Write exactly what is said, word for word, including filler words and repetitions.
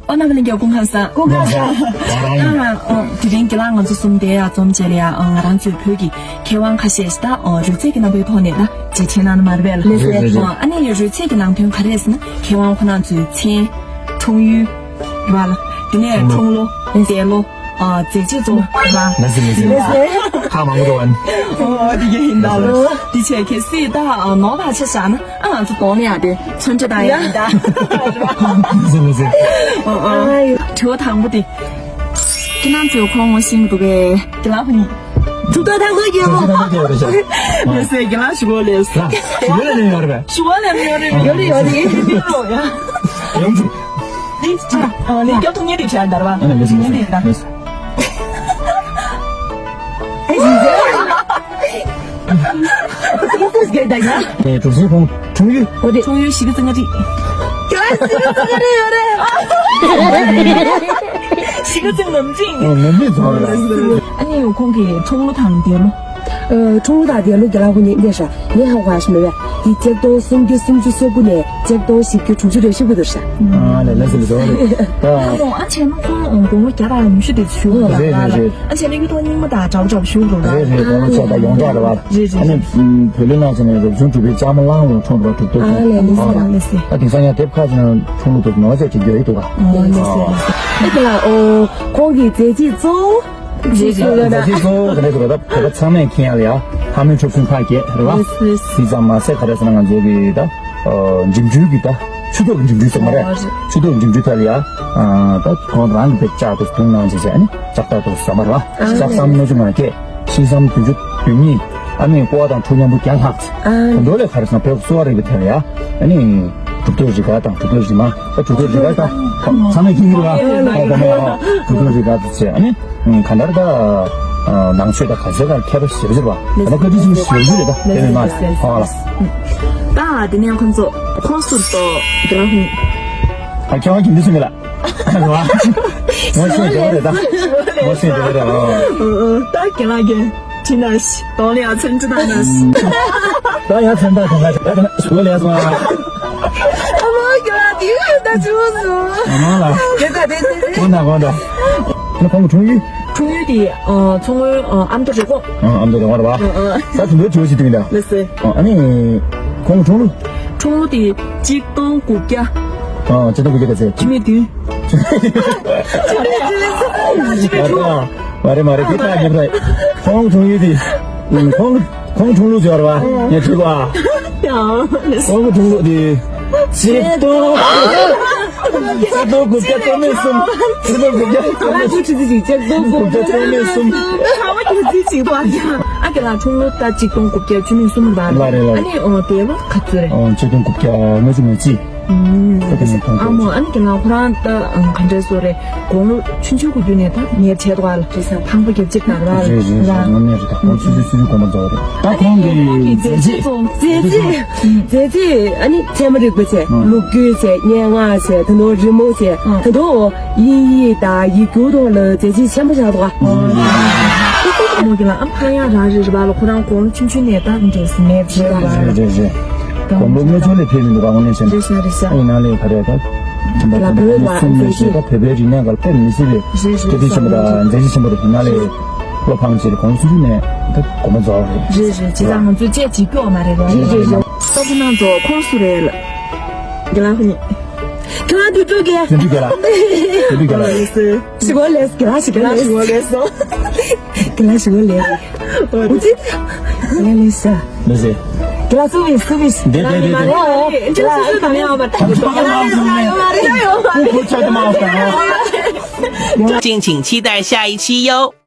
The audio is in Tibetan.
ཨོ་རྣམ་པ་ལྷན་རྒྱས་སྐུ་ཁམས་བཟང་། སྐུ་ཁམས་བཟང་། ཨ་ཨ་དེ་རིང་རྒན་ལགས་ང་ཚོ་གསུམ་དེ་ཡར་འཛོམས་བྱས་ལ་ཡ། ཨ་ང་རང་ཚོའི་བོད་ཀྱི་མཁས་དབང་ཁ་ཤས་ཤིག་ད་ཨ་རོལ་རྩེད་ཀྱི་རྣམ་པའི་ཐོག་ནས་ད་རྗེས་དྲན་གནང་ན་མ་རེད་པས་ལགས། ལགས་སོ། ཨ་ཨ་ནི་རོལ་རྩེད་ཀྱི་ནང་དོན་ག་རེ་རེད་ཟེར་ན་མཁས་དབང་ཁོ་རང་ཚོའི་མཚན། འཁྲུངས་ཡུལ། རེད་པ་ལགས། དེ་ནས་འཁྲུངས་ལོ། འཁྲུངས་ལོ། འདས་ལོ། ཨ་མཛད་རྗེས་ཚོ། རེད་པ། ལགས་སོ་ལགས་སོ། ཁ་མང་པོ་འགྲོ་བ་ནི། ཨོ་དེ་ག་ཡིན་ད་ལགས། འདི་བྱས་གལ་སྲིད་ད་ཨ་ནོར་བ་ཆ་བཞག་ན། ཨ་ང་ཚོ་གདོང་ལ་ཡ་དེ་མཚོན་ཆ་བཏང་ཡ་ཡིན་ད། ལགས་སོ་ལགས་སོ། ཨ་ཨ་དྲི་བ་དང་པོ་དེ། ཁྱེད་རང་ཚོས་ཁོང་ངོ་ཤེས་ཀྱི་འདུག་གས། རྒན་ལགས་ཁོ་གཉིས། གྲུབ་རྟགས་དང་པོ་རྒྱལ་པོ། གྲུབ་རྟགས་དང་པོ་རྒྱལ་པོ་རེད་ཤག་ལགས་སོ། རྒན་ལགས་ཞུ་གི་ཡོད་ལགས། ལགས་ཞུ་གི་ཡོད་ལགས། ལེན་ཡོད་རེད་པས། ཞུ་གི་ཡོད་ལགས། ཡོད་རེད་ཡོད་རེད། ཡོད་རེད་ཡོད་རེད། ཡོད་རེད། ཡོད་རེད། ལགས་སོ། ཨ་ནི་སྐྱབས་ཐུབ་ངེས་དེ་བྱས་ཡིན་ད་རེད་པ། ཨ་ནི་ལགས་སོ་ངེས་དེ་ཡིན་ད། ལགས་སོ། ཨེ་གྲུབ་ཆེན་ཁོང་འཁྲུངས་ཡུལ། འོ་དེ། འཁྲུངས་ཡུལ་གཞིས་ཀ་རྩེ་མངའ་རིས། གཞིས་ཀ་རྩེ་མངའ་རིས་ཡོད་རེད། གཞིས་ཀ་རྩེ་ངམ་ཅིང་། ཨོ་ངམ་ཅིང་རྫོང་རེད། ཨ་ནི་ཁོང་གི་འཁྲུངས་ལོ་དང་འདས་ལོ། ཨ་འཁྲུངས་ལོ་དང་འདས་ལོ་རྒན་ལགས་ཁོ་གཉིས་གནས་ཤག་ངས་ཧ་གོ་ཤེས་མེད་པས། འདི་ཆིག་སྟོང་སུམ་བརྒྱ་སུམ་ཅུ་སོ་དགུ་ནས་ཆིག་སྟོང་བཞི་བརྒྱ་དྲུག་ཅུ་རེ་བཞི་བར་དུ་ཤག་ཨ་ལས་ལས་སོ་ལས་སོ། ད་ཨ་ཁོང་ཨ་བྱས་ན་ཁོང་དགུང་ལོ་བརྒྱ་དང་ཉི་ཤུ་དེ་ཚོ་བཞུགས་ཡོད་རེད་རེད་རེད། ཨ་བྱས་ན་གཡུ་ཐོག་རྙིང་མ་དང་འདྲ་བོ་འདྲ་བོ་བཞུགས་འགྲོ་ར། རེད་རེད། དགུང་ལོ་བྱས་ད་ཡོངས་གྲགས་རེད་པ། རེད་རེད། ཨ་ནི་བོད་ལུགས་ནང་བྱས་ན་རབ་བྱུང་གྲུབ་པའི་ལྕགས་མོ་གླང་ལ་འཁྲུངས་པ་གྲུབ་ཐོབ། ཨ་ལས་ལས་སོ། ཨ་ལས་སོ། ད་དེང་སང་ཡང་དེབ་ཁག་ཅིག་ནང་འཁྲུངས་ལོ་དེ་ནོར་བ་ཅིག་བརྗོད་ཡོད་འདུག་ག་ཨ་ལས་སོ་ལས་སོ། ཨ་དེ་ལ་ཨོ་ཁོང་གི་མཛད་རྗེས་གཙོ་བོ། རེད་རེད། ད་ཅི་གཙོ་བོ་ག་རེ་ཟེར་བ་ད་བོད་པ་ཚང་མས་མཁྱེན་ཡ་ལ་ཡ་ལྷ་མོའི་ཁྲུས་གསོལ་ཕར་བརྒྱབ་རེད་པ། རེད་རེད། དེ་ཙམ་མ་ཟད་ག་རེ་ཟེར་ན་ང་ཚོ་གི་ད་འགྲིམ་འགྲུལ་གྱི་ད་ཆུ་ཐོག་གི་འགྲིམ་འགྲུལ་ཟེར་མ་རེད། ཨ་རེད། ཆུ་ཐོག་གི་འགྲིམ་འགྲུལ་ཐད་ལ་ཡ་ད་ཁོང་རང་གི་དཔེ་ལྕགས་ཐོག་དུང་ནང་བྱས་བྱས་ཨ་ནི་ལྕགས་ཐག་ཐོག་ཟམ་པ་རེད་པ། ལྕགས་ཟམ་སྣོད་བཅུ་ང་བརྒྱད། ཤིང་ཟམ་བདུན་ཅུ་དོན་གཉིས། ཨ་ནི་ཀོ་བ་དང་ཁྲུ་མཉམ་པོ་བརྒྱ་ལྷག་ཙམ། ཨ་མདོ་ལས་ག་རེ་ཟེར་ན་བོད་གསོ་བ་རིག་པའི་ཐད་ལ་ཡ། ཨ་ནི་གྲུབ་ཐོབ་རིགས་དགའ་དང་གྲུབ་ཐོབ་རིགས་མ། ཨ་གྲུབ་ཐོབ་རིགས་དགའ་དང་ཚང་མས་མཁྱེན་གྱི་རེད་པ། ཨ་གྲུབ་ཐོབ་རིགས་དགའ་དང་བྱས་ཨ་ནི་གང་ལྟར་ད་ནང་ཆོས་དང་ག་ཚོད་ཀར་མཁས་པ་ཞེ་པོ་ཅིག་རེད་པ། ད་བཀའ་དྲིན་ཆེན་པོ་ཞེ་པོ་ཅིག་རེད། ད་དཔེ་མེད་མ་རེད། ཧོ་ལ། ད་དེ་ནས་ཁོང་ཚོ་ཁོང་ཟུར་དུ་དེ་རང་ཧུང་། ཨ་ཁྱོད་ཀྱི་འདི་སུ་མི་ལ། ངོ་ཤེས་བདེ་བ་རེད་ད། ངོ་ཤེས་བདེ་བ་རེད། ཨོ། ད་རྒན་ལགས་ཀྱིས་ཁྲིད་ན་ཤི། གདོང་ལ་ཡ་མཚོན་ཁྲི་བཏང་ན་ཤི། ད་ཡ་མཚོན་ད་དེ་ང་ད་ད་ཞུ་ལས་སོང་། ཨ་མ་རྒན་ལགས་དེ་ད་ཅི་བོ་སོང་། ཨ་མ་ལ། དེ་ད་དེ་དེ་དེ། གོ་ན་གོ་ད། ཁོང་འཁྲུངས་ཡུལ། འཁྲུངས་ཡུལ་དེ་ཨ་མཚོ་སྔོན་ཨ་ཨ་མདོ་རེད་གོ། ཨ་ཨ་མདོ་རེད་གོ་རེད་པ། ཨ་ཨ། ད་དུང་འདི་བྱོས་ཤིག་དུས་ད། ལགས་སེ། ཨ་ནི་ཁོང་འཁྲུངས་ལོ། འཁྲུངས་ལོ་དེ་གཅིག་སྟོང་དགུ་བརྒྱ། ཨ་གཅིག་སྟོང་དགུ་བརྒྱ་ག་ཚད། ཁྱི་མེད་བདུན། མ་རེད་མ་རེད་མ་རེད། འདི་ད་ཉེ་ར། ཁོང་འཁྲུངས་ཡུལ་དེ། ཁོང་ཁོང་འཁྲུངས་ལོ་ཟེར་བ་ཡ་ཁྲིད་པ། ཡ། ཁོང་འཁྲུངས་ལོ་དེ། གཅིག་སྟོང་། གཅིག་སྟོང་དགུ་བརྒྱ་བཅུ་མེད་གསུམ། གཅིག་སྟོང་དགུ་བརྒྱ་བཅུ་མེད་གསུམ། གཅིག་སྟོང་དགུ་བརྒྱ་བཅུ་མེད་གསུམ། ཨ་ཁྱེད་རང་འཁྲུངས་ལོ་ད་གཅིག་སྟོང་དགུ་བརྒྱ་བཅུ་མེད་གསུམ་རེད་པ། ལགས་རེད་ལགས་རེད། ཨ་ནི་ཨོ་འདས་ལོ་ག་ཚོད་རེད། ཨོ་གཅིག་སྟོང་དགུ་བརྒྱ་ལྔ་བཅུ་ང་གཅིག་ཨ་མོ་ཨ་ནི་ཁྱེད་རང་ཁོ་རང་ད་ག་འདྲ་བཟོ་རེད། དགུང་ལོ་ཆུང་ཆུང་གི་དུས་ནས་ད་ཉེར་བྱས་འདུག་ག་ལ། རེད་ས་ཐང་པོ་རྒྱབ་ཅིག་ན་ར། རེད་རེད་རེད། དངོས་གནས་རེད། ད་ཁོང་ཆུང་ཆུང་ཆུང་ཆུང་གོམ་པ་རྫོགས་རེད། ད་ཁོང་གི་མཛད་རྗེས་ཚོ། མཛད་རྗེས། མཛད་རྗེས་ཨ་ནི་ཚད་མ་རིག་པ་བྱས། ལོ་རྒྱུས་བྱས། སྙན་ངག་བྱས། ད་དུང་རི་མོ་བྱས། ད་དུང་དབྱིན་ཡིག་དང་ཡིག་སྒྱུར་ཐོག་ལ་མཛད་རྗེས་ཆེན་པོ་བཞག་འདུག་ག་ཨ་མོ་གི་ལ་ཨ་ཕ་ཡང་རང་རེད་རེད་པ་ལ། ཁོ་རང་དགུང་ལོ་ཆུང་ཆུང་ནས་ད་འདྲས་སེ་མེད་རེད་པ་ལ། རེད་རེད་རེད། དགུང་ལོ་ལྔ་བཅུ་ལས་ཕེབས་མི་འདུག་ག་དངོས་གནས་བྱས་ན། རེད་ཤག་རེད་ཤག་ཨ་ཡིན་ན་ལས་ག་རེ་ད། ལ་བོད་ལ་གསུམ་ནས་བཤད་ད་བོད་པའི་རིག་གནས་སྒང་དཔེ་མི་སྲིད་པའི་རེད་རེད། བཀའ་དྲིན་ཆེན་པོ་དང་མཛད་རྗེས་ཆེན་པོ་རེད། ཡིན་ན་ལས་བློ་ཕངས་ཆེ་རེད། དགུང་ལོ་ཆུང་ཆུང་ནས་ད་གོམ་པ་རྫོགས་རེད། རེད་རེད། བྱས་ཙང་ང་ཚོ་བཅས་གཅིག་སྐྱོ་བ་མ་རེད་ར། རེད་རེད་རེད། ས་ཁུ་ནང་ཚོ་ཁོང་སུ་རེད་ལ། རྒན་ལགས་ཁོ་གཉིས། ཁྱེད་རང་དུས་དྲུག་གི། དུས་དྲུག་གི་ལ། དུས་དྲུག་གི་ལ། ཞི་གོ་ལེས། རྒན་ལགས་ཞི་གོ་ལེས། རྒན་ལགས་ཞི་གོ་ལེས། འུ་ཅི། རྒན་ལགས་ལེས་ས། ལེས་སེ། རྒན་ལགས་སུ་བི་སུ་བི། འདི་འདི་འདི་འདི། རྒན་ལགས་སུ་སུ་དང་ཡང་མ་ད། ཁོ་ཁོ་ཆ་དུ་མ་ཧོ་ད། 敬请期待下一期哟。